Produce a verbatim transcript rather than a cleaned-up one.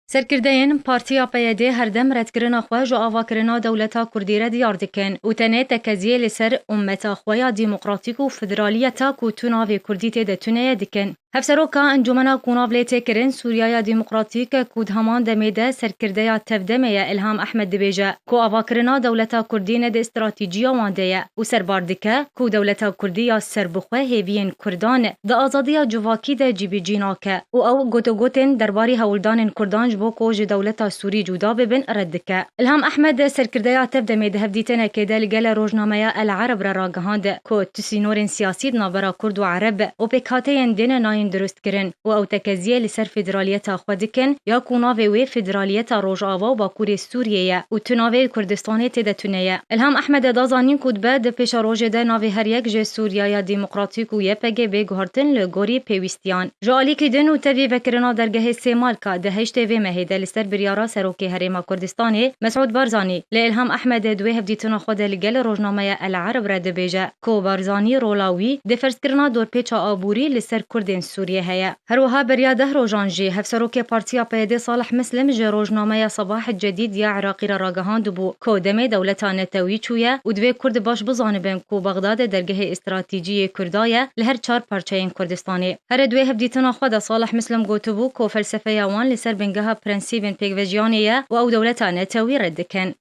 Serkirdeyên Partiya P Y D her dem redkirina xwe ji avakirina dewleta Kurdî re diyar dikin û tenê tekeziyê li ser ummeta xwe ya demokratîk û federaliyeta ku tu navê Kurdî tê de tune ye dikin. Hevseroka Encûmena ku nav lê tê kirin Sûriyaya Demokratîk ku di heman demê de serkirdeya tevdemê ye Ilham Ehmed dibêje ku avakirina dewleta Kurdî ne di stratîciya wan de ye û serbar dike ku dewleta Kurdî ya serbixwe hêviyên Kurdan e, di azadiya civakî de cîbicî nake û ew gotogotên derbarî hewldanên Kurdan ji bo ku ji dewleta Sûrî cuda bibin red dike. Ilham Ehmed, serkirdeya tevdemê di hevdîtinekê de li gele rojnameya El Ereb re ragihand ku tu sînorên siyasî di navbera Kurd û Ereb û pêkhateyên din nayên dirustkirin û ew tekeziyê li ser federaliyeta xwe dikin ya ku navê wê federaliyeta Rojava û Bakurê Sûriyê ye û tu navê Kurdistanê tê de tune ye. Ilham Ehmed da zanîn ku dibe di pêşerojê de navê her yek ji Sûriyaya Demokratîk û Y P G bê guhertin li gorî pêwîstiyan. Ji alîkî din û tevî vekirina dergehê Sêmalka di heştê vê mehê de li ser biryara Serokê Herêma Kurdistanê Mesûd Barzanî, li Ilham Ehmed di wê hevdîtina xwe de li gel rojnameya El Ereb re dibêje ku Barzanî rola wî di ferzkirina dorpêça aborî li ser Kurdên Sûriyê heye. Her wiha beriya deh rojan jî Hevserokê Partiya P Y D Salih Mislim ji rojnameya Sabah Cedîd ya Iraqî re ragihandibû ku demê dewleta netewî çûye û divê Kurd baş bizanibin ku Bexdad dergehê stratejî yê Kurda ye li her çar parçeyên Kurdistanê. Here di wê hevdîtina xwe de Salih Mislim gotibû ku felsefeya wan li ser bingeha prensîbên pêkvejiyanê ye û ew dewleta netewî red dikin.